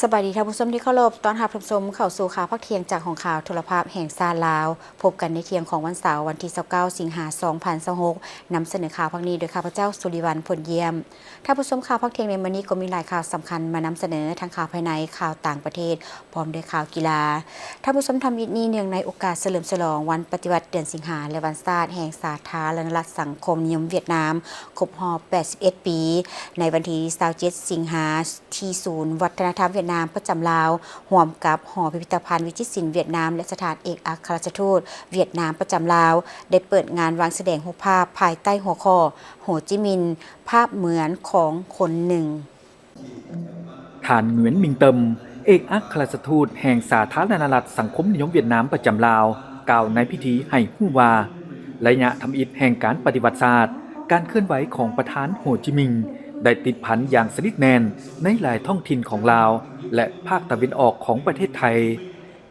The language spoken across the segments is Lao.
ສະບາຍດີທ່ານຜູ້ຊົມທີ່ເຄົາລົບ, ຕ້ອນຮັບທ່ານຜູ້ຊົມເຂົ້າສູ່ຂ່າວພາກທ່ຽງຈາກຫ້ອງຂ່າວໂທລະພາບແຫ່ງຊາດລາວ. ພົບກັນໃນທ່ຽງຂອງວັນເສົາ ວັນທີຊາວເກົ້າ ສິງຫາ ສອງພັນຊາວຫົກ, ນຳສະເໜີຂ່າວພາກນີ້ໂດຍຂ້າພະເຈົ້າ ສຸລິວັນ ພົນຢ້ຽມ. ທ່ານຜູ້ຊົມ, ຂ່າວພາກທ່ຽງໃນມື້ນີ້ກໍມີຫຼາຍຂ່າວສຳຄັນມານຳສະເໜີ, ທັງຂ່າວພາຍໃນ, ຂ່າວຕ່າງປະເທດ, ພ້ອມດ້ວຍຂ່າວກິລາ. ທ່ານຜູ້ຊົມ, ທຳອິດນີ້ ເນື່ອງໃນໂອກາດສະເຫຼີມສະຫຼອງວັນປະຕິວັດເດືອນສິງຫາ ແລະ ວັນຊາດແຫ່ງສາທາລະນະລັດສັງຄົມນິຍົມຫວຽດນາມ ຄົບຮອບແປດສິບເອັດປີ, ໃນວັນທີຊາວເຈັດ ສິງຫາ ທີ່ສູນວັດທະນະທຳຫວຽດນາມປະຈຳລາວ, ຮ່ວມກັບຫໍພິພິທະພັນວິຈິດສິນຫວຽດນາມ ແລະ ສະຖານເອກອັກຄະລັດຖະທູດຫວຽດນາມປະຈຳລາວ ໄດ້ເປີດງານວາງສະແດງຮູບພາບພາຍໃຕ້ຫົວຂໍ້ ໂຮຈິມິນ ພາບເໝືອນຂອງຄົນໜຶ່ງ. ທ່ານ ຫງວຽນ ມິງເຕີມ ເອກອັກຄະລັດຖະທູດແຫ່ງສາທາລະນະລັດສັງຄົມນິຍົມຫວຽດນາມປະຈຳລາວ ກ່າວໃນພິທີໃຫ້ຮູ້ວ່າ ໄລຍະທຳອິດແຫ່ງການປະຕິວັດຊາດ, ການເຄື່ອນໄຫວຂອງປະທານ ໂຮຈິມິງ ໄດ້ຕິດພັນຢ່າງສະໜິດແໜ້ນໃນຫຼາຍທ້ອງຖິ່ນຂອງລາວ ແລະ ພາກຕາເວັນອອກຂອງປະເທດໄທ.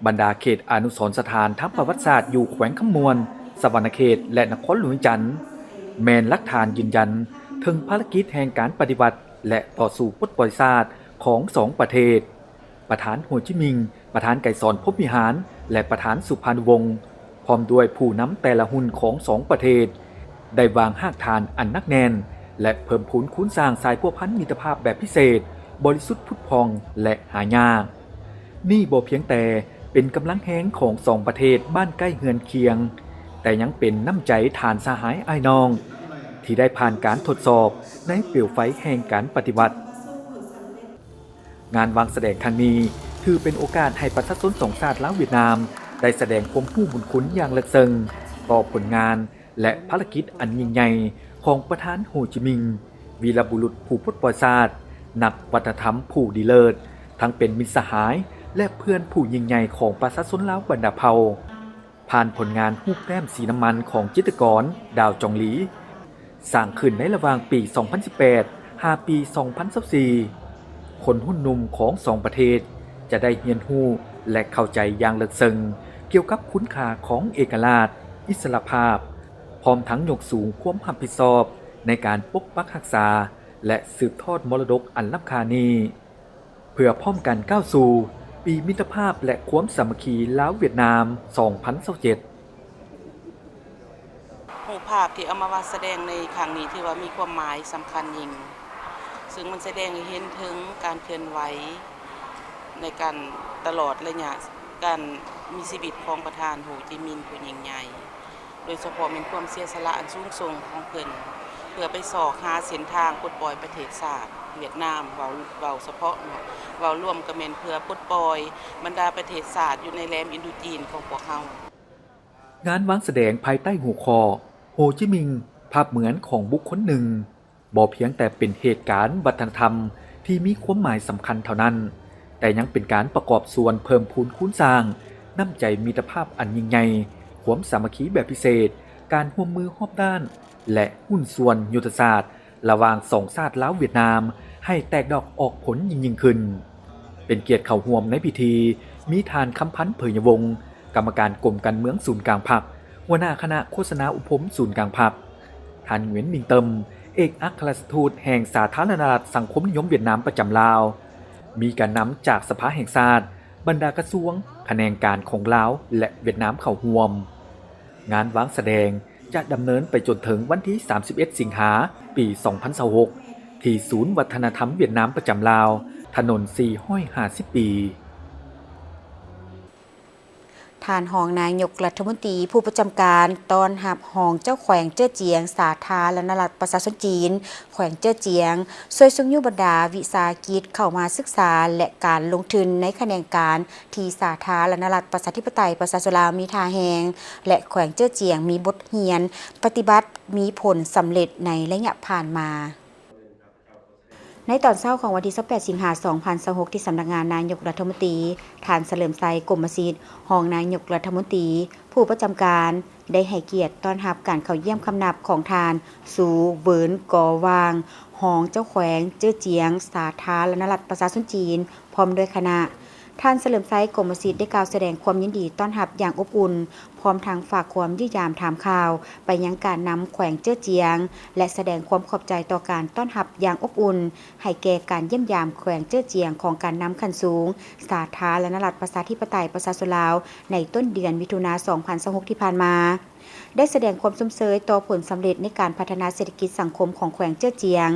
ບັນດາເຂດອະນຸສອນສະຖານທາງປະຫວັດສາດຢູ່ແຂວງຄຳມ່ວນ, ສະຫວັນນະເຂດ ແລະ ນະຄອນຫຼວງວຽງຈັນ ແມ່ນຫຼັກຖານຢືນຢັນເຖິງພາລະກິດແຫ່ງການປະຕິວັດ ແລະ ຕໍ່ສູ້ປົດປ່ອຍຊາດຂອງສອງປະເທດ. ປະທານ ໂຮຈິມິງ, ປະທານ ໄກສອນ ພົມວິຫານ ແລະ ປະທານ ສຸພານຸວົງ ພ້ອມດ້ວຍຜູ້ນຳແຕ່ລະຮຸ່ນຂອງສອງປະເທດ ໄດ້ວາງຮາກຖານອັນໜັກແໜ້ນ ແລະ ເພີ່ມພູນຄູນສ້າງສາຍພົວພັນມິດຕະພາບແບບພິເສດ, ບໍລິສຸດ, ຜຸດຜ່ອງ ແລະ ຫາຍາກ. ນີ້ບໍ່ພຽງແຕ່ເປັນກຳລັງແຮງຂອງສອງປະເທດບ້ານໃກ້ເຮືອນຄຽງ, ແຕ່ຍັງເປັນນ້ຳໃຈທ່ານສະຫາຍອ້າຍນ້ອງ ທີ່ໄດ້ຜ່ານການທົດສອບໃນເປວໄຟແຫ່ງການປະຕິວັດ. ງານວາງສະແດງຄັ້ງນີ້ ຖືເປັນໂອກາດໃຫ້ປະຊາຊົນສອງຊາດລາວ-ຫວຽດນາມ ໄດ້ສະແດງຄວາມຮູ້ບຸນຄຸນຢ່າງເລິກເຊິ່ງຕໍ່ຜົນງານ ແລະ ພາລະກິດອັນຍິ່ງໃຫຍ່ຂອງປະທານ ໂຮຈິມິງ, ວີລະບຸລຸດຜູ້ປົດປ່ອຍຊາດ, ນັກວັດທະນະທຳຜູ້ດີເລີດ, ທັງເປັນມິດສະຫາຍ ແລະ ເພື່ອນຜູ້ຍິ່ງໃຫຍ່ຂອງປະຊາຊົນລາວບັນດາເຜົ່າ. ຜ່ານຜົນງານຮູບແຕ້ມສີນ້ຳມັນຂອງຈິດຕະກອນ ດາວ ຈອງລີ ສ້າງຂຶ້ນໃນລະຫວ່າງປີສອງພັນສິບແປດ ຫາປີສອງພັນຊາວສີ່ ຄົນຮຸ່ນໜຸ່ມຂອງສອງປະເທດຈະໄດ້ຮຽນຮູ້ ແລະ ເຂົ້າໃຈຢ່າງເລິກເຊິ່ງກ່ຽວກັບຄຸນຄ່າຂອງເອກະລາດ, ອິດສະຫຼະພາບ, ພ້ອມທັງຍົກສູງຄວາມຮັບຜິດຊອບໃນການປົກປັກຮັກສາ ແລະ ສືບທອດມໍລະດົກອັນລ້ຳຄ່ານີ້. ເພື່ອພ້ອມກັນກ້າວສູ່ປີມິດຕະພາບ ແລະ ຄວາມສາມັກຄີລາວ-ຫວຽດນາມ ສອງພັນຊາວເຈັດ. ຮູບພາບທີ່ເອົາມາວາດສະແດງໃນຄັ້ງນີ້ ຖືວ່າມີຄວາມໝາຍສຳຄັນຍິ່ງ, ເຊິ່ງມັນສະແດງໃຫ້ເຫັນເຖິງການເຄື່ອນໄຫວໃນການ ຕະຫຼອດໄລຍະການມີຊີວິດຂອງປະທານ ໂຮຈິມິນ ຜູ້ຍິ່ງໃຫຍ່. ໂດຍສະເພາະແມ່ນຄວາມເສຍສະຫຼະອັນສູງສົ່ງຂອງເພິ່ນ ເພື່ອໄປຊອກຫາເສັ້ນທາງປົດປ່ອຍປະເທດຊາດຫວຽດນາມ. ເວົ້າ ເວົ້າສະເພາະເນາະ, ເວົ້າລວມກໍແມ່ນເພື່ອປົດປ່ອຍບັນດາປະເທດຊາດຢູ່ໃນແຫຼມອິນໂດຈີນຂອງພວກເຮົາ. ງານວາງສະແດງພາຍໃຕ້ຫົວຂໍ້ ໂຮຈິມິງ ພາບເໝືອນຂອງບຸກຄົນໜຶ່ງ ບໍ່ພຽງແຕ່ເປັນເຫດການວັດທະນະທຳທີ່ມີຄວາມໝາຍສຳຄັນເທົ່ານັ້ນ, ແຕ່ຍັງເປັນການປະກອບສ່ວນເພີ່ມພູນຄູນສ້າງນ້ຳໃຈມິດຕະພາບອັນຍິ່ງໃຫຍ່, ຄວາມສາມັກຄີແບບພິເສດ, ການຮ່ວມມືຮອບດ້ານ ແລະ ຫຸ້ນສ່ວນຍຸດທະສາດລະຫວ່າງສອງຊາດລາວ-ຫວຽດນາມ ໃຫ້ແຕກດອກອອກຜົນຍິ່ງໆຂຶ້ນ. ເປັນກຽດເຂົ້າຮ່ວມໃນພິທີ ມີທ່ານ ຄຳພັນ ເຜີຍຍະວົງ ກຳມະການກົມການເມືອງສູນກາງພັກ, ຫົວໜ້າຄະນະໂຄສະນາອົບຮົມສູນກາງພັກ, ທ່ານ ຫງວຽນ ມິງເຕີມ ເອກອັກຄະລັດຖະທູດແຫ່ງສາທາລະນະລັດສັງຄົມນິຍົມຫວຽດນາມປະຈຳລາວ, ມີການນຳຈາກສະພາແຫ່ງຊາດ, ບັນດາກະຊວງ, ຂະແໜງການຂອງລາວ ແລະ ຫວຽດນາມເຂົ້າຮ່ວມ. ງານວາງສະແດງຈະດຳເນີນໄປຈົນເຖິງວັນທີສາມສິບເອັດ ສິງຫາ ປີສອງພັນຊາວຫົກ ທີ່ສູນວັດທະນະທຳຫວຽດນາມປະຈຳລາວ, ຖະໜົນສີ່ຮ້ອຍຫ້າສິບປີ. ທ່ານຮອງນາຍົກລັດຖະມົນຕີຜູ້ປະຈຳການຕ້ອນຮັບຮອງເຈົ້າແຂວງເຈີ້ອຈຽງ ສາທາລະນະລັດປະຊາຊົນຈີນ ແຂວງເຈີ້ອຈຽງ ຊ່ວຍຊຸກຍູ້ບັນດາວິສາຫະກິດເຂົ້າມາສຶກສາ ແລະ ການລົງທຶນໃນຂະແໜງການທີ່ສາທາລະນະລັດປະຊາທິປະໄຕປະຊາຊົນລາວມີທ່າແຮງ ແລະ ແຂວງເຈີ້ອຈຽງມີບົດຮຽນປະຕິບັດມີຜົນສຳເລັດໃນໄລຍະຜ່ານມາ. ໃນຕອນເຊົ້າຂອງວັນທີຊາວແປດ ສິງຫາ ສອງພັນຊາວຫົກ ທີ່ສຳນັກງານນາຍົກລັດຖະມົນຕີ, ທ່ານ ສະເຫຼີມໄຊ ກົມມະສິດ ຮອງນາຍົກລັດຖະມົນຕີຜູ້ປະຈຳການ ໄດ້ໃຫ້ກຽດຕ້ອນຮັບການເຂົ້າຢ້ຽມຄຳນັບຂອງທ່ານ ຊູ ເວີນ ກໍຫວ່າງ ຮອງເຈົ້າແຂວງເຈີ້ອຈຽງ ສາທາລະນະລັດປະຊາຊົນຈີນ ພ້ອມດ້ວຍຄະນະ. ທ່ານ ສະເຫຼີມໄຊ ກົມມະສິດ ໄດ້ກ່າວສະແດງຄວາມຍິນດີຕ້ອນຮັບຢ່າງອົບອຸ່ນ, ພ້ອມທັງຝາກຄວາມຢ້ຽມຢາມຖາມຂ່າວໄປຍັງການນຳແຂວງເຈີ້ອຈຽງ ແລະ ສະແດງຄວາມຂອບໃຈຕໍ່ການຕ້ອນຮັບຢ່າງອົບອຸ່ນ ໃຫ້ແກ່ການຢ້ຽມຢາມແຂວງເຈີ້ອຈຽງຂອງການນຳຂັ້ນສູງ ສາທາລະນະລັດ ປະຊາທິປະໄຕ ປະຊາຊົນລາວ ໃນຕົ້ນເດືອນມິຖຸນາ ສອງພັນຊາວຫົກ ທີ່ຜ່ານມາ. ໄດ້ສະແດງຄວາມຊົມເຊີຍຕໍ່ຜົນສຳເລັດໃນການພັດທະນາເສດຖະກິດສັງຄົມຂອງແຂວງເຈີ້ອຈຽງ,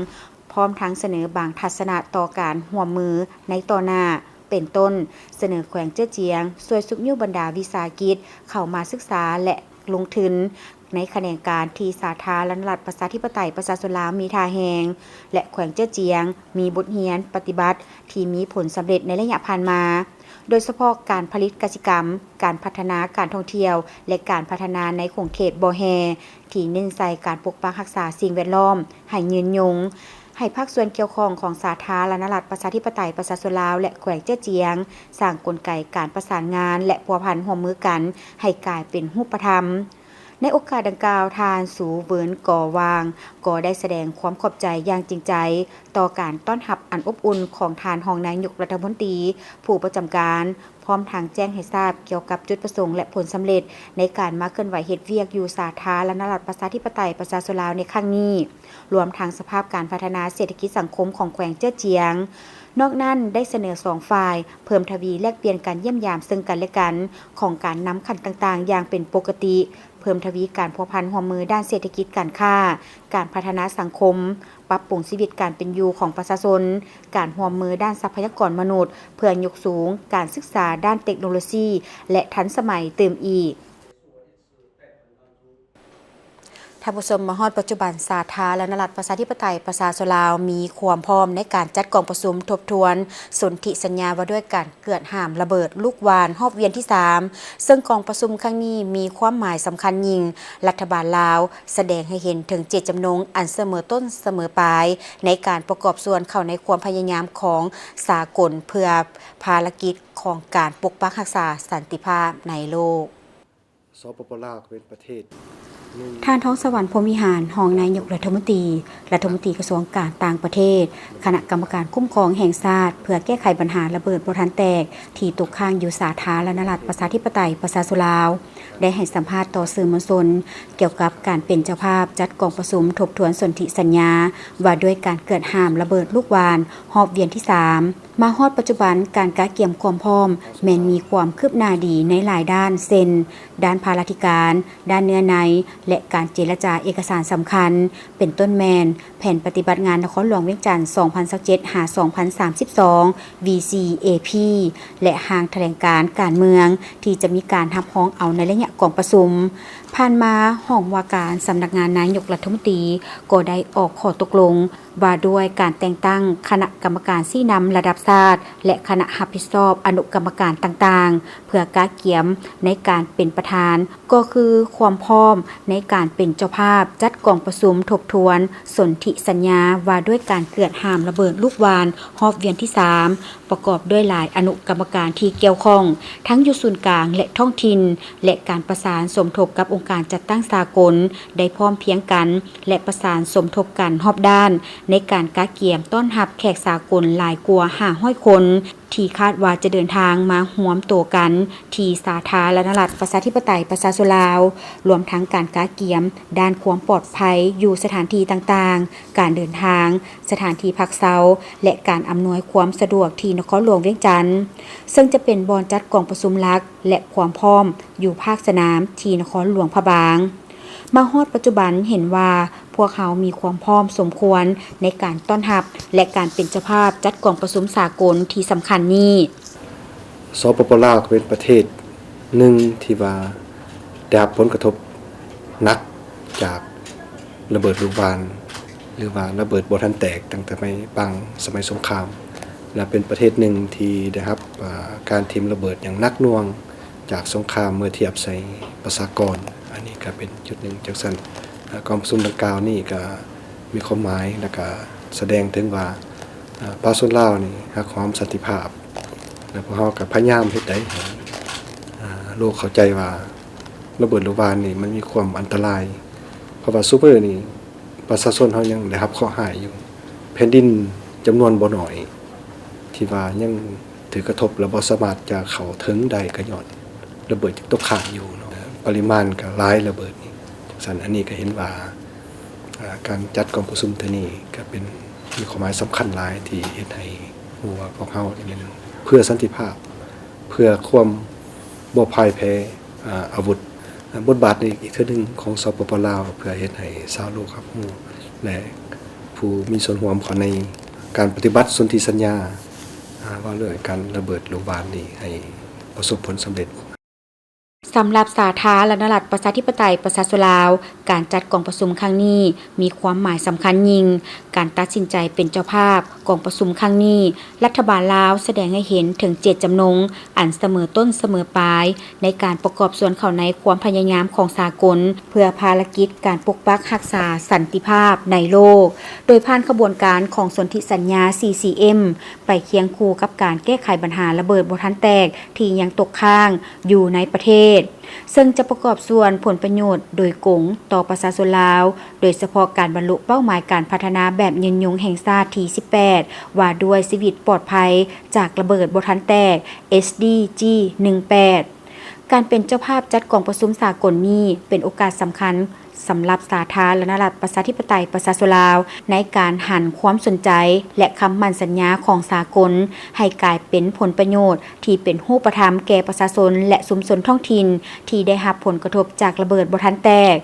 ພ້ອມທັງສະເໜີບາງທັດສະນະຕໍ່ການຮ່ວມມືໃນຕໍ່ໜ້າ, ເປັນຕົ້ນ ສະເໜີແຂວງເຈີ້ອຈຽງຊ່ວຍຊຸກຍູ້ບັນດາວິສາຫະກິດເຂົ້າມາສຶກສາ ແລະ ລົງທຶນໃນຂະແໜງການທີ່ສາທາລະນະລັດ ປະຊາທິປະໄຕ ປະຊາຊົນລາວມີທ່າແຮງ ແລະ ແຂວງເຈີ້ອຈຽງມີບົດຮຽນປະຕິບັດທີ່ມີຜົນສຳເລັດໃນໄລຍະຜ່ານມາ. ໂດຍສະເພາະການຜະລິດກະສິກຳ, ການພັດທະນາການທ່ອງທ່ຽວ ແລະ ການພັດທະນາໃນຂົງເຂດບໍ່ແຮ່ ທີ່ເນັ້ນໃສ່ການປົກປັກຮັກສາສິ່ງແວດລ້ອມໃຫ້ຍືນຍົງ, ໃຫ້ພາກສ່ວນກ່ຽວຂ້ອງຂອງສາທາລະນະລັດ ປະຊາທິປະໄຕ ປະຊາຊົນລາວ ແລະ ແຂວງເຈີ້ອຈຽງ ສ້າງກົນໄກການປະສານງານ ແລະ ພົວພັນຮ່ວມມືກັນໃຫ້ກາຍເປັນຮູບປະທຳ. ໃນໂອກາດດັ່ງກ່າວ, ທ່ານ ຊູເວີນ ກໍຫວ່າງ ກໍໄດ້ສະແດງຄວາມຂອບໃຈຢ່າງຈິງໃຈຕໍ່ການຕ້ອນຮັບອັນອົບອຸ່ນຂອງທ່ານຮອງນາຍົກລັດຖະມົນຕີຜູ້ປະຈຳການ, ພ້ອມທັງແຈ້ງໃຫ້ຊາບກ່ຽວກັບຈຸດປະສົງ ແລະ ຜົນສຳເລັດໃນການມາເຄື່ອນໄຫວເຮັດວຽກຢູ່ສາທາລະນະລັດ ປະຊາທິປະໄຕ ປະຊາຊົນລາວໃນຄັ້ງນີ້, ລວມທັງສະພາບການພັດທະນາເສດຖະກິດສັງຄົມຂອງແຂວງເຈີ້ອຈຽງ. ນອກນັ້ນໄດ້ສະເໜີສອງຝ່າຍເພີ່ມທະວີແລກປ່ຽນການຢ້ຽມຢາມເຊິ່ງກັນ ແລະ ກັນຂອງການນຳຂັ້ນຕ່າງໆຢ່າງເປັນປົກກະຕິ, ເພີ່ມທະວີການພົວພັນຮ່ວມມືດ້ານເສດຖະກິດ, ການຄ້າ, ການພັດທະນາສັງຄົມ, ປັບປຸງຊີວິດການເປັນຢູ່ຂອງປະຊາຊົນ, ການຮ່ວມມືດ້ານຊັບພະຍາກອນມະນຸດ ເພື່ອຍົກສູງການສຶກສາດ້ານເຕັກໂນໂລຊີ ແລະ ທັນສະໄໝຕື່ມອີກ. ທ່ານຜູ້ຊົມ, ມາຮອດປັດຈຸບັນ, ສາທາລະນະລັດ ປະຊາທິປະໄຕ ປະຊາຊົນລາວ ມີຄວາມພ້ອມໃນການຈັດກອງປະຊຸມທົບທວນສົນທິສັນຍາວ່າດ້ວຍການເກືອດຫ້າມລະເບີດລູກຫວ່ານຮອບວຽນທີສາມ, ເຊິ່ງກອງປະຊຸມຄັ້ງນີ້ມີຄວາມໝາຍສຳຄັນຍິ່ງ. ລັດຖະບານລາວສະແດງໃຫ້ເຫັນເຖິງເຈດຈຳນົງອັນສະເໝີຕົ້ນສະເໝີປາຍ ໃນການປະກອບສ່ວນເຂົ້າໃນຄວາມພະຍາຍາມຂອງສາກົນ ເພື່ອພາລະກິດຂອງການປົກປັກຮັກສາສັນຕິພາບໃນໂລກ. ສປປ ລາວ ກໍເປັນປະເທດໜຶ່ງ. ທ່ານ ທອງສະຫວັນ ພົມວິຫານ ຮອງນາຍົກລັດຖະມົນຕີ, ລັດຖະມົນຕີກະຊວງການຕ່າງປະເທດ, ຄະນະກຳມະການຄຸ້ມຄອງແຫ່ງຊາດ ເພື່ອແກ້ໄຂບັນຫາລະເບີດບໍ່ທັນແຕກ ທີ່ຕົກຄ້າງຢູ່ສາທາລະນະລັດ ປະຊາທິປະໄຕ ປະຊາຊົນລາວ ໄດ້ໃຫ້ສຳພາດຕໍ່ສື່ມວນຊົນ ກ່ຽວກັບການເປັນເຈົ້າພາບຈັດກອງປະຊຸມທົບທວນສົນທິສັນຍາວ່າດ້ວຍການເກືອດຫ້າມລະເບີດລູກຫວ່ານຮອບວຽນທີສາມ. ມາຮອດປັດຈຸບັນ, ການກະກຽມຄວາມພ້ອມແມ່ນມີຄວາມຄືບໜ້າດີໃນຫຼາຍດ້ານ ເຊັ່ນ ດ້ານພາລາທິການ, ດ້ານເນື້ອໃນ ແລະ ການເຈລະຈາເອກະສານສຳຄັນ, ເປັນຕົ້ນແມ່ນແຜນປະຕິບັດງານນະຄອນຫຼວງວຽງຈັນ ສອງພັນຊາວເຈັດ ຫາ ສອງພັນສາມສິບສອງ ວີຊີເອພີ ແລະ ຮ່າງຖະແຫຼງການການເມືອງ ທີ່ຈະມີການຮັບຮອງເອົາໃນໄລຍະກອງປະຊຸມ. ຜ່ານມາ, ຫ້ອງວ່າການສຳນັກງານນາຍົກລັດຖະມົນຕີ ກໍໄດ້ອອກຂໍ້ຕົກລົງ ວ່າດ້ວຍການແຕ່ງຕັ້ງຄະນະກຳມະການຊີ້ນຳລະດັບຊາດ ແລະ ຄະນະຮັບຜິດຊອບອະນຸກຳມະການຕ່າງໆ ເພື່ອກະກຽມໃນການເປັນປະທານ, ກໍຄືຄວາມພ້ອມໃນການເປັນເຈົ້າພາບຈັດກອງປະຊຸມທົບທວນສົນທິສັນຍາວ່າດ້ວຍການເກືອດຫ້າມລະເບີດລູກຫວ່ານຮອບວຽນທີສາມ ປະກອບດ້ວຍຫຼາຍອະນຸກຳມະການທີ່ກ່ຽວຂ້ອງ ທັງຢູ່ສູນກາງ ແລະ ທ້ອງຖິ່ນ ແລະ ການປະສານສົມທົບກັບອົງການຈັດຕັ້ງສາກົນ ໄດ້ພ້ອມພຽງກັນ ແລະ ປະສານສົມທົບກັນຮອບດ້ານ ໃນການກະກຽມຕ້ອນຮັບແຂກສາກົນຫຼາຍກວ່າຫ້າຮ້ອຍຄົນ ທີ່ຄາດວ່າຈະເດີນທາງມາຮວມໂຕກັນທີ່ສາທາລະນະລັດ ປະຊາທິປະໄຕ ປະຊາຊົນລາວ, ລວມທັງການກະກຽມດ້ານຄວາມປອດໄພຢູ່ສະຖານທີ່ຕ່າງໆ, ການເດີນທາງ, ສະຖານທີ່ພັກເຊົາ ແລະ ການອຳນວຍຄວາມສະດວກທີ່ນະຄອນຫຼວງວຽງຈັນ, ເຊິ່ງຈະເປັນບ່ອນຈັດກອງປະຊຸມຫຼັກ ແລະ ຄວາມພ້ອມຢູ່ພາກສະໜາມທີ່ນະຄອນຫຼວງພະບາງ. ມາຮອດປັດຈຸບັນເຫັນວ່າພວກເຮົາມີຄວາມພ້ອມສົມຄວນໃນການຕ້ອນຮັບ ແລະ ການເປັນເຈົ້າພາບຈັດກອງປະຊຸມສາກົນທີ່ສຳຄັນນີ້. ສປປ ລາວ ກໍເປັນປະເທດໜຶ່ງທີ່ວ່າໄດ້ຮັບຜົນກະທົບໜັກຈາກລະເບີດລູກຫວ່ານ ຫຼືວ່າລະເບີດບໍ່ທັນແຕກຕັ້ງແຕ່ໃນປາງສະໄໝສົງຄາມ ແລະ ເປັນປະເທດໜຶ່ງທີ່ໄດ້ຮັບ ອ່າ ການຖິ້ມລະເບີດຢ່າງໜັກໜ່ວງ ຈາກສົງຄາມເມື່ອທຽບໃສ່ປະຊາກອນ. ອັນນີ້ກໍເປັນຈຸດໜຶ່ງ. ຈັ່ງຊັ້ນ ກອງປະຊຸມດັ່ງກ່າວນີ້ກໍມີຄວາມໝາຍ ແລະ ກໍສະແດງເຖິງວ່າ ປະຊາຊົນລາວນີ້ຮັກຫອມສັນຕິພາບ ແລະ ພວກເຮົາກໍພະຍາຍາມເຮັດໃດໃຫ້ ໂລກເຂົ້າໃຈວ່າລະເບີດລູກຫວ່ານນີ້ມັນມີຄວາມອັນຕະລາຍ ເພາະວ່າຊຸມື້ນີ້ປະຊາຊົນເຮົາຍັງໄດ້ຮັບເຄາະຮ້າຍຢູ່. ແຜ່ນດິນຈຳນວນບໍ່ໜ້ອຍ ທີ່ວ່າຍັງ ຖືກກະທົບ ແລະ ບໍ່ສາມາດຈະເຂົ້າເຖິງໄດ້ ກໍຍ້ອນລະເບີດຍັງຕົກຄ້າງຢູ່ເນາະ, ປະລິມານກໍຫຼາຍ ລະເບີດນີ້. ຈັ່ງຊັ້ນ ອັນນີ້ກໍເຫັນວ່າ ອາ ການຈັດກອງປະຊຸມເທື່ອນີ້ກໍເປັນ ມີຄວາມໝາຍສຳຄັນຫຼາຍ ທີ່ເຮັດໃຫ້ຮູ້ວ່າພວກເຮົານີ້ແມ່ນເພື່ອສັນຕິພາບ, ເພື່ອຄວາມບໍ່ພ່າຍແພ້ ອາ ອາວຸດ. ບົດບາດນີ້ອີກເທື່ອໜຶ່ງຂອງ ສປປ ລາວ ເພື່ອເຮັດໃຫ້ຊາວໂລກຮັບຮູ້ ແລະ ຜູ້ມີສ່ວນຮ່ວມເຂົ້າໃນການປະຕິບັດສົນທິສັນຍາ ອາ ວ່າດ້ວຍການລະເບີດລູກຫວ່ານນີ້ໃຫ້ປະສົບຜົນສຳເລັດ. ສຳລັບສາທາລະນະລັດ ປະຊາທິປະໄຕ ປະຊາຊົນລາວ, ການຈັດກອງປະຊຸມຄັ້ງນີ້ມີຄວາມໝາຍສຳຄັນຍິ່ງ. ການຕັດສິນໃຈເປັນເຈົ້າພາບກອງປະຊຸມຄັ້ງນີ້, ລັດຖະບານລາວສະແດງໃຫ້ເຫັນເຖິງເຈດຈຳນົງອັນສະເໝີຕົ້ນສະເໝີປາຍ ໃນການປະກອບສ່ວນເຂົ້າໃນຄວາມພະຍາຍາມຂອງສາກົນ ເພື່ອພາລະກິດການປົກປັກຮັກສາສັນຕິພາບໃນໂລກ, ໂດຍຜ່ານຂະບວນການຂອງສົນທິສັນຍາ ສີ່ ຊີ ເອັມ ໄປຄຽງຄູ່ກັບການແກ້ໄຂບັນຫາລະເບີດບໍ່ທັນແຕກທີ່ຍັງຕົກຄ້າງຢູ່ໃນປະເທດ, ເຊິ່ງຈະປະກອບສ່ວນຜົນປະໂຫຍດໂດຍກົງຕໍ່ປະຊາຊົນລາວ, ໂດຍສະເພາະການບັນລຸເປົ້າໝາຍການພັດທະນາແບບຍືນຍົງແຫ່ງຊາດທີ ສິບແປດ ວ່າດ້ວຍຊີວິດປອດໄພຈາກລະເບີດບໍ່ທັນແຕກ ເອສ ດີ ຈີ ໜຶ່ງ ແປດ. ການເປັນເຈົ້າພາບຈັດກອງປະຊຸມສາກົນນີ້ ເປັນໂອກາດສຳຄັນ ສຳລັບສາທາລະນະລັດ ປະຊາທິປະໄຕ ປະຊາຊົນລາວ ໃນການຫັນຄວາມສົນໃຈ ແລະ ຄຳໝັ້ນສັນຍາຂອງສາກົນ ໃຫ້ກາຍເປັນຜົນປະໂຫຍດທີ່ເປັນຮູບປະທຳແກ່ປະຊາຊົນ ແລະ ຊຸມຊົນທ້ອງຖິ່ນ ທີ່ໄດ້ຮັບຜົນກະທົບຈາກລະເບີດບໍ່ທັນແຕກ.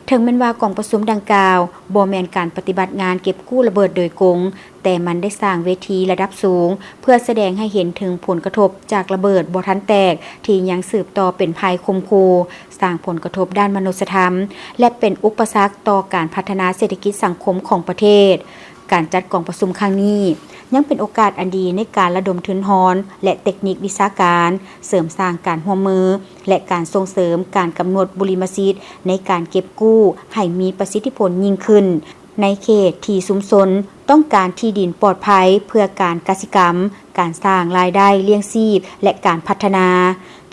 ເຖິງແມ່ນວ່າກອງປະຊຸມດັ່ງກ່າວ ບໍ່ແມ່ນການປະຕິບັດງານເກັບກູ້ລະເບີດໂດຍກົງ, ແຕ່ມັນໄດ້ສ້າງເວທີລະດັບສູງ ເພື່ອສະແດງໃຫ້ເຫັນເຖິງຜົນກະທົບຈາກລະເບີດບໍ່ທັນແຕກ ທີ່ຍັງສືບຕໍ່ເປັນໄພຂົ່ມຂູ່, ສ້າງຜົນກະທົບດ້ານມະນຸດສະທຳ ແລະ ເປັນອຸປະສັກຕໍ່ການພັດທະນາເສດຖະກິດສັງຄົມຂອງປະເທດ. ການຈັດກອງປະຊຸມຄັ້ງນີ້ ຍັງເປັນໂອກາດອັນດີໃນການລະດົມທຶນຮອນ ແລະ ເຕັກນິກວິຊາການ, ເສີມສ້າງການຮ່ວມມື ແລະ ການສົ່ງເສີມການກຳນົດບຸລິມະສິດໃນການເກັບກູ້ໃຫ້ມີປະສິດທິຜົນຍິ່ງຂຶ້ນ ໃນເຂດທີ່ຊຸມຊົນຕ້ອງການທີ່ດິນປອດໄພເພື່ອການກະສິກຳ, ການສ້າງລາຍໄດ້ລ້ຽງຊີບ ແລະ ການພັດທະນາ,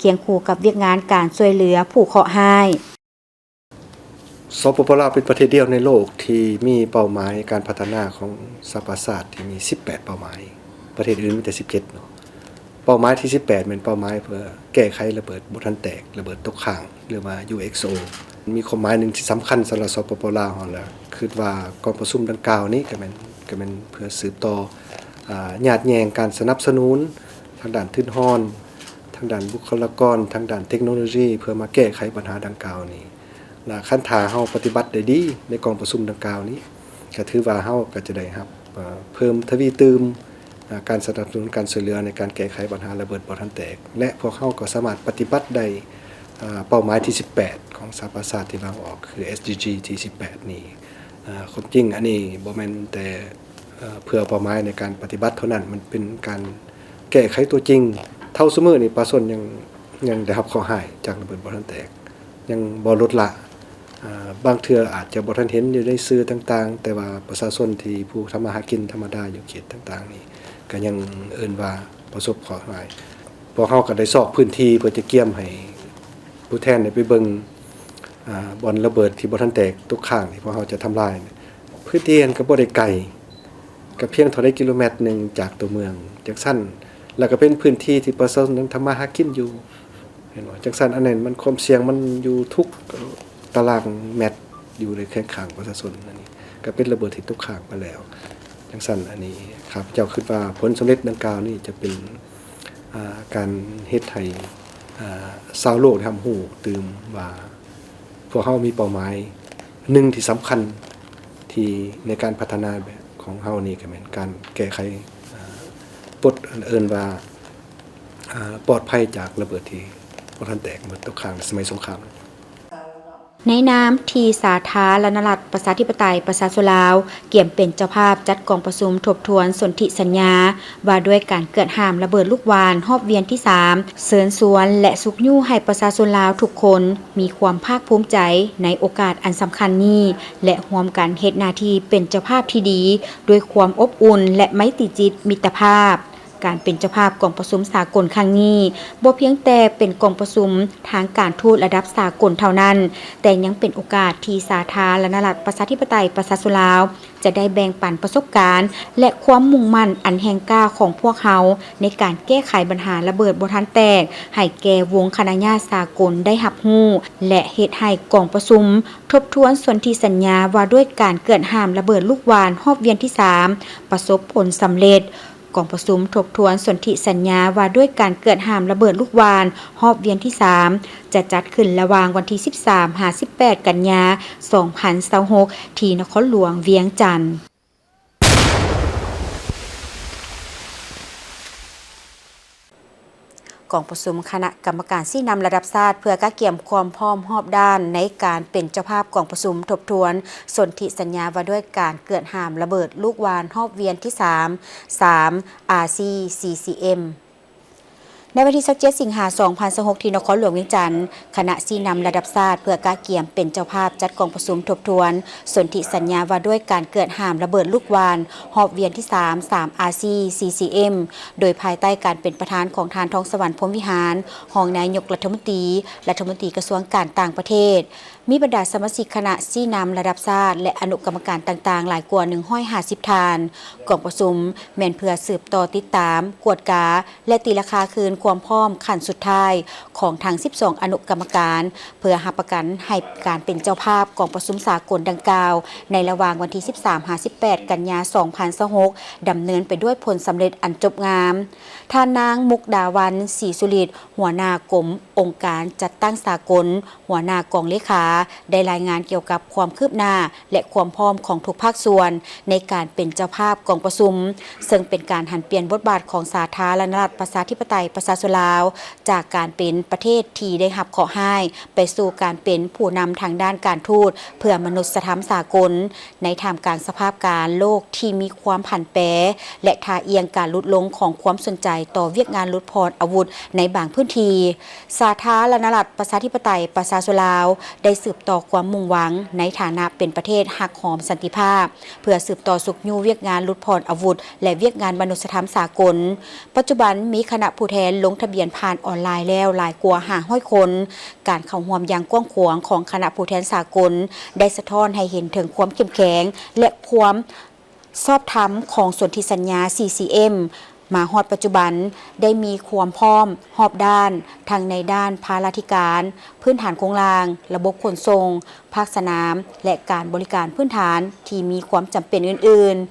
ຄຽງຄູ່ກັບວຽກງານການຊ່ວຍເຫຼືອຜູ້ເຄາະຮ້າຍ. ສປປ ລາວ ເປັນປະເທດດຽວໃນໂລກທີ່ມີເປົ້າໝາຍການພັດທະນາຂອງສະຫະປະຊາຊາດທີ່ມີສິບແປດເປົ້າໝາຍ, ປະເທດອື່ນມີແຕ່ສິບເຈັດເນາະ. ເປົ້າໝາຍທີສິບແປດແມ່ນເປົ້າໝາຍເພື່ອແກ້ໄຂລະເບີດບໍ່ທັນແຕກ, ລະເບີດຕົກຄ້າງ ຫຼືວ່າ ຢູເອັກໂອ ມີຄວາມໝາຍໜຶ່ງທີ່ສຳຄັນສຳລັບ ສປປ ລາວ ເຮົາ ແລະ ຄິດວ່າກອງປະຊຸມດັ່ງກ່າວນີ້ກໍແມ່ນ ກໍແມ່ນເພື່ອສືບຕໍ່ ອາ ຍາດແຍ່ງການສະໜັບສະໜູນທາງດ້ານທຶນຮອນ, ທາງດ້ານບຸກຄະລາກອນ, ທາງດ້ານເຕັກໂນໂລຊີ ເພື່ອມາແກ້ໄຂບັນຫາດັ່ງກ່າວນີ້. ລະຄັນຖ້າເຮົາປະຕິບັດໄດ້ດີໃນກອງປະຊຸມດັ່ງກ່າວນີ້ ກໍຖືວ່າເຮົາກໍຈະໄດ້ຮັບ ເອີ ເພີ່ມທະວີຕື່ມ ອາ ການສະໜັບສະໜູນການຊ່ວຍເຫຼືອໃນການແກ້ໄຂບັນຫາລະເບີດບໍ່ທັນແຕກ ແລະ ພວກເຮົາກໍສາມາດປະຕິບັດໄດ້ ອາ ເປົ້າໝາຍທີສິບແປດຂອງສະຫະປະຊາຊາດທີ່ວາງອອກ ຄື ເອສ ດີ ຈີ ທີສິບແປດນີ້. ອາ ຄວາມຈິງອັນນີ້ບໍ່ແມ່ນແຕ່ ເອີ ເພື່ອເປົ້າໝາຍໃນການປະຕິບັດເທົ່ານັ້ນ, ມັນເປັນການແກ້ໄຂຕົວຈິງ. ເທົ່າຊຸມື້ນີ້ປະຊາຊົນຍັງ ຍັງໄດ້ຮັບເຄາະຮ້າຍຈາກລະເບີດບໍ່ທັນແຕກ ຍັງບໍ່ລົດລະ. ອາ ບາງເທື່ອອາດຈະບໍ່ທັນເຫັນຢູ່ໃນສື່ຕ່າງໆ, ແຕ່ວ່າປະຊາຊົນທີ່ຜູ້ທຳມາຫາກິນທຳມະດາຢູ່ເຂດຕ່າງໆນີ້ ກໍຍັງເອີ້ນວ່າປະສົບເຄາະຮ້າຍ. ພວກເຮົາກໍໄດ້ຊອກພື້ນທີ່ເພື່ອຈະກຽມໃຫ້ຜູ້ແທນໄດ້ໄປເບິ່ງ ອາ ບ່ອນລະເບີດທີ່ບໍ່ທັນແຕກຕົກຄ້າງທີ່ພວກເຮົາຈະທຳລາຍ. ພື້ນທີ່ຫັ້ນກໍບໍ່ໄດ້ໄກ, ກໍພຽງເທົ່າໃດກິໂລແມັດໜຶ່ງຈາກຕົວເມືອງ ຈັ່ງຊັ້ນ, ແລ້ວກໍເປັນພື້ນທີ່ທີ່ປະຊາຊົນນັ້ນທຳມາຫາກິນຢູ່. ເຫັນບໍ່? ຈັ່ງຊັ້ນ ອັນນັ້ນມັນ ຄວາມສ່ຽງມັນຢູ່ທຸກຕາລາງແມັດ ຢູ່ໃນແຂວງຂ້າງປະຊາຊົນ. ອັນນີ້ກໍເປັນລະເບີດທີ່ຕົກຄ້າງໄປແລ້ວ. ຈັ່ງຊັ້ນ ອັນນີ້ຂ້າພະເຈົ້າຄິດວ່າຜົນສຳເລັດດັ່ງກ່າວນີ້ຈະເປັນ ອາ ການເຮັດໃຫ້ ອາ ຊາວໂລກໄດ້ຮັບຮູ້ຕື່ມວ່າ ພວກເຮົາມີເປົ້າໝາຍໜຶ່ງທີ່ສຳຄັນທີ່ໃນການພັດທະນາແບບຂອງເຮົານີ້ ກໍແມ່ນການແກ້ໄຂ ອາ ປົດ ເອີ້ນວ່າ ອາ ປອດໄພຈາກລະເບີດທີ່ບໍ່ທັນແຕກ, ລະເບີດຕົກຄ້າງໃນສະໄໝສົງຄາມ. ໃນນາມທີ່ສາທາລະນະລັດ ປະຊາທິປະໄຕ ປະຊາຊົນລາວ ກຽມເປັນເຈົ້າພາບຈັດກອງປະຊຸມທົບທວນສົນທິສັນຍາ ວ່າດ້ວຍການເກືອດຫ້າມລະເບີດລູກຫວ່ານຮອບວຽນທີສາມ, ເຊີນຊວນ ແລະ ຊຸກຍູ້ໃຫ້ປະຊາຊົນລາວທຸກຄົນມີຄວາມພາກພູມໃຈໃນໂອກາດອັນສຳຄັນນີ້ ແລະ ຮ່ວມກັນເຮັດໜ້າທີ່ເປັນເຈົ້າພາບທີ່ດີ ດ້ວຍຄວາມອົບອຸ່ນ ແລະ ໄມຕີຈິດມິດຕະພາບ. ການເປັນເຈົ້າພາບກອງປະຊຸມສາກົນຄັ້ງນີ້ ບໍ່ພຽງແຕ່ເປັນກອງປະຊຸມທາງການທູດລະດັບສາກົນເທົ່ານັ້ນ, ແຕ່ຍັງເປັນໂອກາດທີ່ສາທາລະນະລັດ ປະຊາທິປະໄຕ ປະຊາຊົນລາວ ຈະໄດ້ແບ່ງປັນປະສົບການ ແລະ ຄວາມມຸ່ງໝັ້ນອັນແຮງກ້າຂອງພວກເຮົາ ໃນການແກ້ໄຂບັນຫາລະເບີດບໍ່ທັນແຕກ ໃຫ້ແກ່ວົງຄະນະຍາດສາກົນໄດ້ຮັບຮູ້ ແລະ ເຮັດໃຫ້ກອງປະຊຸມ ທົບທວນສົນທິສັນຍາວ່າດ້ວຍການເກືອດຫ້າມລະເບີດລູກຫວ່ານຮອບວຽນທີສາມ ປະສົບຜົນສຳເລັດ. ກອງປະຊຸມທົບທວນສົນທິສັນຍາວ່າດ້ວຍການເກືອດຫ້າມລະເບີດລູກຫວ່ານຮອບວຽນທີສາມ ຈະຈັດຂຶ້ນລະຫວ່າງວັນທີສິບສາມ ຫາ ສິບແປດ ກັນຍາ ສອງພັນຊາວຫົກ ທີ່ນະຄອນຫຼວງວຽງຈັນ. ກອງປະຊຸມຄະນະກຳມະການຊີ້ນຳລະດັບຊາດ ເພື່ອກະກຽມຄວາມພ້ອມຮອບດ້ານໃນການເປັນເຈົ້າພາບກອງປະຊຸມທົບທວນສົນທິສັນຍາວ່າດ້ວຍການເກືອດຫ້າມລະເບີດລູກຫວ່ານຮອບວຽນທີສາມ ສາມ ອາຊີ ຊີຊີເອັມ. ໃນວັນທີຊາວເຈັດ ສິງຫາ ສອງພັນຊາວຫົກ ທີ່ນະຄອນຫຼວງວຽງຈັນ, ຄະນະຊີ້ນຳລະດັບຊາດເພື່ອກະກຽມເປັນເຈົ້າພາບຈັດກອງປະຊຸມທົບທວນສົນທິສັນຍາວ່າດ້ວຍການເກືອດຫ້າມລະເບີດລູກຫວ່ານຮອບວຽນທີສາມ ສາມ ອາຊີ ຊີຊີເອັມ ໂດຍພາຍໃຕ້ການເປັນປະທານຂອງທ່ານ ທອງສະຫວັນ ພົມວິຫານ ຮອງນາຍົກລັດຖະມົນຕີ, ລັດຖະມົນຕີກະຊວງການຕ່າງປະເທດ, ມີບັນດາສະມາຊິກຄະນະຊີ້ນຳລະດັບຊາດ ແລະ ອະນຸກຳມະການຕ່າງໆ ຫຼາຍກວ່າ ໜຶ່ງຮ້ອຍຫ້າສິບ ທ່ານ. ກອງປະຊຸມແມ່ນເພື່ອສືບຕໍ່ຕິດຕາມ, ກວດກາ ແລະ ຕີລາຄາຄືນຄວາມພ້ອມຂັ້ນສຸດທ້າຍຂອງທັງສິບສອງອະນຸກຳມະການ ເພື່ອຮັບປະກັນໃຫ້ການເປັນເຈົ້າພາບກອງປະຊຸມສາກົນດັ່ງກ່າວ ໃນລະຫວ່າງວັນທີສິບສາມ ຫາ ສິບແປດ ກັນຍາ ສອງພັນຊາວຫົກ ດຳເນີນໄປດ້ວຍຜົນສຳເລັດອັນຈົບງາມ. ທ່ານນາງ ມຸກດາວັນ ສີສຸລິດ ຫົວໜ້າກົມອົງການຈັດຕັ້ງສາກົນ, ຫົວໜ້າກອງເລຂາ ໄດ້ລາຍງານກ່ຽວກັບຄວາມຄືບໜ້າ ແລະ ຄວາມພ້ອມຂອງທຸກພາກສ່ວນໃນການເປັນເຈົ້າພາບກອງປະຊຸມ, ເຊິ່ງເປັນການຫັນປ່ຽນບົດບາດຂອງສາທາລະນະລັດ ປະຊາທິປະໄຕ ປະຊາຊົນລາວ ຈາກການເປັນປະເທດທີ່ໄດ້ຮັບເຄາະຮ້າຍ ໄປສູ່ການເປັນຜູ້ນຳທາງດ້ານການທູດເພື່ອມະນຸດສະທຳສາກົນ. ໃນທ່າມກາງສະພາບການໂລກທີ່ມີຄວາມຜັນແປ ແລະ ທ່າອ່ຽງການຫຼຸດລົງຂອງຄວາມສົນໃຈຕໍ່ວຽກງານຫຼຸດຜ່ອນອາວຸດໃນບາງພື້ນທີ່, ສາທາລະນະລັດ ປະຊາທິປະໄຕ ປະຊາຊົນລາວ ໄດ້ສືບຕໍ່ຄວາມມຸ່ງຫວັງໃນຖານະເປັນປະເທດຮັກຫອມສັນຕິພາບ ເພື່ອສືບຕໍ່ຊຸກຍູ້ວຽກງານຫຼຸດຜ່ອນອາວຸດ ແລະ ວຽກງານມະນຸດສະທຳສາກົນ. ປັດຈຸບັນມີຄະນະຜູ້ແທນລົງທະບຽນຜ່ານອອນລາຍແລ້ວຫຼາຍກວ່າຫ້າຮ້ອຍຄົນ. ການເຂົ້າຮ່ວມຢ່າງກວ້າງຂວາງຂອງຄະນະຜູ້ແທນສາກົນ ໄດ້ສະທ້ອນໃຫ້ເຫັນເຖິງຄວາມເຂັ້ມແຂງ ແລະ ຄວາມຊອບທຳຂອງສົນທິສັນຍາ ຊີຊີເອັມ. ມາຮອດປັດຈຸບັນ ໄດ້ມີຄວາມພ້ອມຮອບດ້ານ ທັງໃນດ້ານພາລາທິການ, ພື້ນຖານໂຄງລ່າງ, ລະບົບຂົນສົ່ງ, ພາກສະໜາມ ແລະ ການບໍລິການພື້ນຖານທີ່ມີຄວາມຈຳເປັນອື່ນໆ.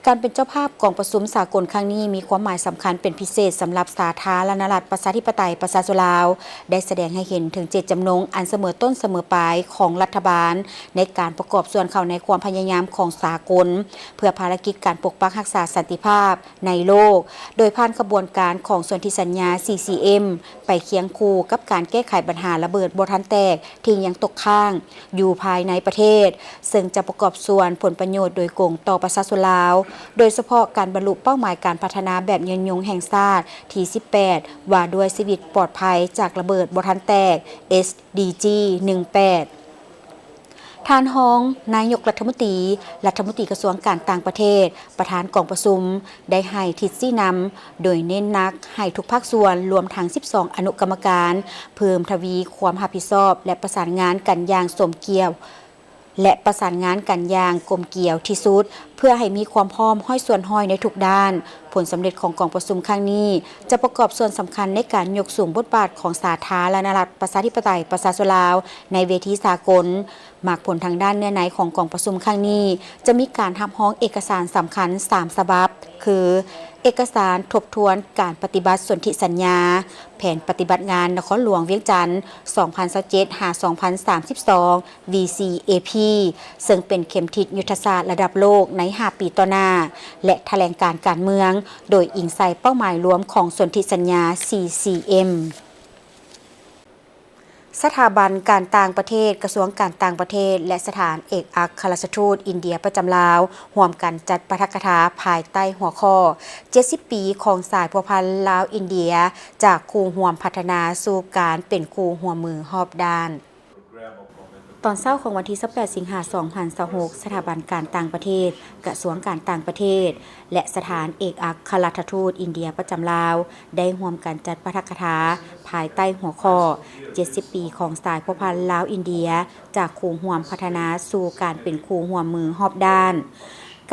ການເປັນເຈົ້າພາບກອງປະຊຸມສາກົນຄັ້ງນີ້ ມີຄວາມໝາຍສຳຄັນເປັນພິເສດສຳລັບສາທາລະນະລັດ ປະຊາທິປະໄຕ ປະຊາຊົນລາວ, ໄດ້ສະແດງໃຫ້ເຫັນເຖິງເຈດຈຳນົງອັນສະເໝີຕົ້ນສະເໝີປາຍຂອງລັດຖະບານ ໃນການປະກອບສ່ວນເຂົ້າໃນຄວາມພະຍາຍາມຂອງສາກົນ ເພື່ອພາລະກິດການປົກປັກຮັກສາສັນຕິພາບໃນໂລກ, ໂດຍຜ່ານຂະບວນການຂອງສົນທິສັນຍາ ຊີຊີເອັມ ໄປຄຽງຄູ່ກັບການແກ້ໄຂບັນຫາລະເບີດບໍ່ທັນແຕກທີ່ຍັງຕົກຄ້າງ ຢູ່ພາຍໃນປະເທດ, ເຊິ່ງຈະປະກອບສ່ວນຜົນປະໂຫຍດໂດຍກົງຕໍ່ປະຊາຊົນລາວ, ໂດຍສະເພາະການບັນລຸເປົ້າໝາຍການພັດທະນາແບບຍືນຍົງແຫ່ງຊາດທີສິບແປດ ວ່າດ້ວຍຊີວິດປອດໄພຈາກລະເບີດບໍ່ທັນແຕກ ເອສດີຈີ ໜຶ່ງແປດ. ທ່ານຮອງນາຍົກລັດຖະມົນຕີ, ລັດຖະມົນຕີກະຊວງການຕ່າງປະເທດ, ປະທານກອງປະຊຸມ ໄດ້ໃຫ້ທິດຊີ້ນຳ ໂດຍເນັ້ນໜັກໃຫ້ທຸກພາກສ່ວນ, ລວມທັງສິບສອງອະນຸກຳມະການ, ເພີ່ມທະວີຄວາມຮັບຜິດຊອບ ແລະ ປະສານງານກັນຢ່າງສົມກ່ຽວ ແລະ ປະສານງານກັນຢ່າງກົມກຽວທີ່ສຸດ ເພື່ອໃຫ້ມີຄວາມພ້ອມຮ້ອຍສ່ວນຮ້ອຍໃນທຸກດ້ານ. ຜົນສຳເລັດຂອງກອງປະຊຸມຄັ້ງນີ້ ຈະປະກອບສ່ວນສຳຄັນໃນການຍົກສູງບົດບາດຂອງສາທາລະນະລັດ ປະຊາທິປະໄຕ ປະຊາຊົນລາວ ໃນເວທີສາກົນ. ໝາກຜົນທາງດ້ານເນື້ອໃນຂອງກອງປະຊຸມຄັ້ງນີ້ ຈະມີການຮັບຮອງເອກະສານສຳຄັນສາມສະບັບ ຄື ເອກະສານທົບທວນການປະຕິບັດສົນທິສັນຍາ ແຜນປະຕິບັດງານນະຄອນຫຼວງວຽງຈັນ ສອງພັນຊາວເຈັດ ຫາ ສອງພັນສາມສິບສອງ ວີຊີເອພີ ເຊິ່ງເປັນເຂັມທິດຍຸດທະສາດລະດັບໂລກໃນຫ້າປີຕໍ່ໜ້າ ແລະ ຖະແຫຼງການການເມືອງ ໂດຍອີງໃສ່ເປົ້າໝາຍລວມຂອງສົນທິສັນຍາ ຊີຊີເອັມ. ສະຖາບັນການຕ່າງປະເທດ ກະຊວງການຕ່າງປະເທດ ແລະ ສະຖານເອກອັກຄະລັດຖະທູດອິນເດຍປະຈຳລາວ ຮ່ວມກັນຈັດປາຖະກະຖາພາຍໃຕ້ຫົວຂໍ້ ເຈັດສິບປີຂອງສາຍພົວພັນລາວ-ອິນເດຍ ຈາກຄູ່ຮ່ວມພັດທະນາສູ່ການເປັນຄູ່ຮ່ວມມືຮອບດ້ານ. ຕອນເຊົ້າຂອງວັນທີຊາວແປດ ສິງຫາ ສອງພັນຊາວຫົກ ສະຖາບັນການຕ່າງປະເທດ, ກະຊວງການຕ່າງປະເທດ ແລະ ສະຖານເອກອັກຄະລັດຖະທູດອິນເດຍປະຈຳລາວ ໄດ້ຮ່ວມກັນຈັດປາຖະກະຖາ ພາຍໃຕ້ຫົວຂໍ້ ເຈັດສິບປີຂອງສາຍພົວພັນລາວ-ອິນເດຍ ຈາກຄູ່ຮ່ວມພັດທະນາສູ່ການເປັນຄູ່ຮ່ວມມືຮອບດ້ານ.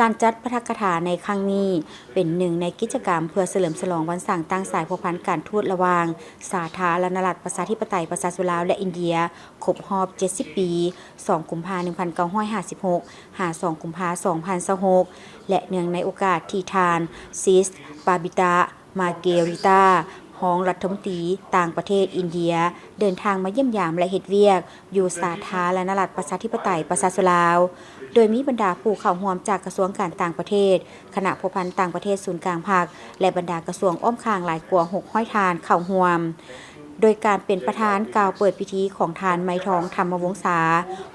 ການຈັດປາຖະກະຖາໃນຄັ້ງນີ້ ເປັນໜຶ່ງໃນກິດຈະກຳເພື່ອສະເຫຼີມສະຫຼອງວັນສ້າງຕັ້ງສາຍພົວພັນການທູດລະຫວ່າງສາທາລະນະລັດປະຊາທິປະໄຕປະຊາຊົນລາວ ແລະ ອິນເດຍ ຄົບຮອບເຈັດສິບປີ ສອງ ກຸມພາ ໜຶ່ງພັນເກົ້າຮ້ອຍຫ້າສິບຫົກ ຫາ ສອງ ກຸມພາ ສອງພັນຊາວຫົກ ແລະ ເນື່ອງໃນໂອກາດທີ່ທ່ານ ຊິສ ປາບິຕາ ມາເກຣິຕາ ຮອງລັດຖະມົນຕີຕ່າງປະເທດອິນເດຍ ເດີນທາງມາຢ້ຽມຢາມ ແລະ ເຮັດວຽກຢູ່ສາທາລະນະລັດປະຊາທິປະໄຕປະຊາຊົນລາວ, ໂດຍມີບັນດາຜູ້ເຂົ້າຮ່ວມຈາກກະຊວງການຕ່າງປະເທດ, ຄະນະພົວພັນຕ່າງປະເທດສູນກາງພັກ ແລະ ບັນດາກະຊວງອ້ອມຂ້າງຫຼາຍກວ່າຫົກຮ້ອຍທ່ານເຂົ້າຮ່ວມ. ໂດຍການເປັນປະທານກ່າວເປີດພິທີຂອງທ່ານ ໄມທອງ ທຳມະວົງສາ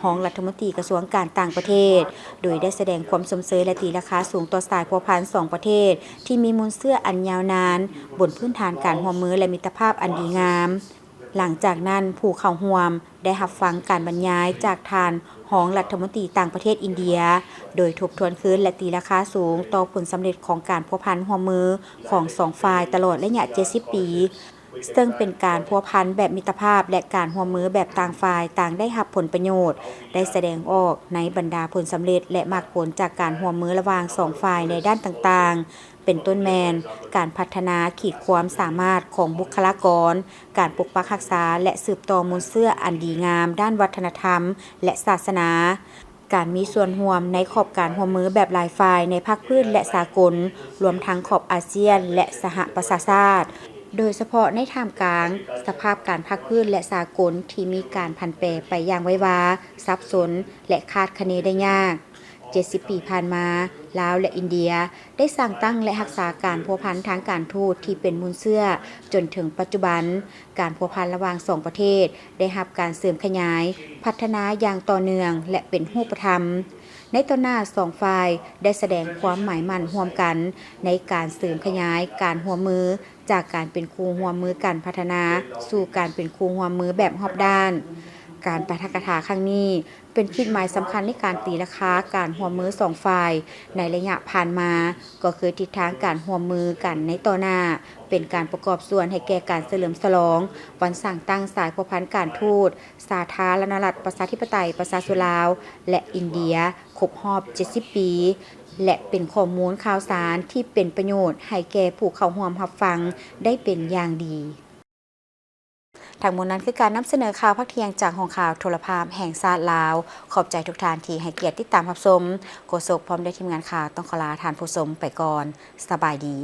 ຮອງລັດຖະມົນຕີກະຊວງການຕ່າງປະເທດ, ໂດຍໄດ້ສະແດງຄວາມຊົມເຊີຍ ແລະ ຕີລາຄາສູງຕໍ່ສາຍພົວພັນສອງປະເທດ ທີ່ມີມູນເຊື້ອອັນຍາວນານ ບົນພື້ນຖານການຮ່ວມມື ແລະ ມິດຕະພາບອັນດີງາມ. ຫຼັງຈາກນັ້ນ, ຜູ້ເຂົ້າຮ່ວມໄດ້ຮັບຟັງການບັນຍາຍຈາກທ່ານຮອງລັດຖະມົນຕີຕ່າງປະເທດອິນເດຍ, ໂດຍທົບທວນຄືນ ແລະ ຕີລາຄາສູງຕໍ່ຜົນສຳເລັດຂອງການພົວພັນຮ່ວມມືຂອງສອງຝ່າຍຕະຫຼອດໄລຍະເຈັດສິບປີ, ເຊິ່ງເປັນການພົວພັນແບບມິດຕະພາບ ແລະ ການຮ່ວມມືແບບຕ່າງຝ່າຍຕ່າງໄດ້ຮັບຜົນປະໂຫຍດ, ໄດ້ສະແດງອອກໃນບັນດາຜົນສຳເລັດ ແລະ ໝາກຜົນຈາກການຮ່ວມມືລະຫວ່າງສອງຝ່າຍໃນດ້ານຕ່າງໆ. ເປັນຕົ້ນແມ່ນການພັດທະນາຂີດຄວາມສາມາດຂອງບຸກຄະລາກອນ, ການປົກປັກຮັກສາ ແລະ ສືບຕໍ່ມູນເຊື້ອອັນດີງາມດ້ານວັດທະນະທຳ ແລະ ສາສະໜາ, ການມີສ່ວນຮ່ວມໃນຂອບການຮ່ວມມືແບບຫຼາຍຝ່າຍໃນພາກພື້ນ ແລະ ສາກົນ, ລວມທັງຂອບອາຊຽນ ແລະ ສະຫະປະຊາຊາດ, ໂດຍສະເພາະໃນທ່າມກາງສະພາບການພາກພື້ນ ແລະ ສາກົນທີ່ມີການຜັນແປໄປຢ່າງໄວວາ, ສັບສົນ ແລະ ຄາດຄະເນໄດ້ຍາກ. ເຈັດສິບປີຜ່ານມາ, ລາວ ແລະ ອິນເດຍ ໄດ້ສ້າງຕັ້ງ ແລະ ຮັກສາການພົວພັນທາງການທູດທີ່ເປັນມູນເຊື້ອຈົນເຖິງປັດຈຸບັນ. ການພົວພັນລະຫວ່າງສອງປະເທດໄດ້ຮັບການເສີມຂະຫຍາຍ, ພັດທະນາຢ່າງຕໍ່ເນື່ອງ ແລະ ເປັນຮູບປະທຳ. ໃນຕໍ່ໜ້າ, ສອງຝ່າຍໄດ້ສະແດງຄວາມໝາຍໝັ້ນຮ່ວມກັນໃນການເສີມຂະຫຍາຍການຮ່ວມມື ຈາກການເປັນຄູ່ຮ່ວມມືກັນພັດທະນາສູ່ການເປັນຄູ່ຮ່ວມມືແບບຮອບດ້ານ. ການປາຖະກະຖາຄັ້ງນີ້ ເປັນຈຸດໝາຍສຳຄັນໃນການຕີລາຄາການຮ່ວມມືສອງຝ່າຍໃນໄລຍະຜ່ານມາ, ກໍຄືທິດທາງການຮ່ວມມືກັນໃນຕໍ່ໜ້າ, ເປັນການປະກອບສ່ວນໃຫ້ແກ່ການສະເຫຼີມສະຫຼອງວັນສ້າງຕັ້ງສາຍພົວພັນການທູດສາທາລະນະລັດປະຊາທິປະໄຕປະຊາຊົນລາວ ແລະ ອິນເດຍ ຄົບຮອບເຈັດສິບປີ ແລະ ເປັນຂໍ້ມູນຂ່າວສານທີ່ເປັນປະໂຫຍດໃຫ້ແກ່ຜູ້ເຂົ້າຮ່ວມຮັບຟັງໄດ້ເປັນຢ່າງດີ. ທັງໝົດນັ້ນຄືການນຳສະເໜີຂ່າວພາກທ່ຽງຈາກຫ້ອງຂ່າວໂທລະພາບແຫ່ງຊາດລາວ. ຂອບໃຈທຸກທ່ານທີ່ໃຫ້ກຽດຕິດຕາມຮັບຊົມ. ໂຄສົກພ້ອມດ້ວຍທີມງານຂ່າວຕ້ອງຂໍລາທ່ານຜູ້ຊົມໄປກ່ອນ. ສະບາຍດີ.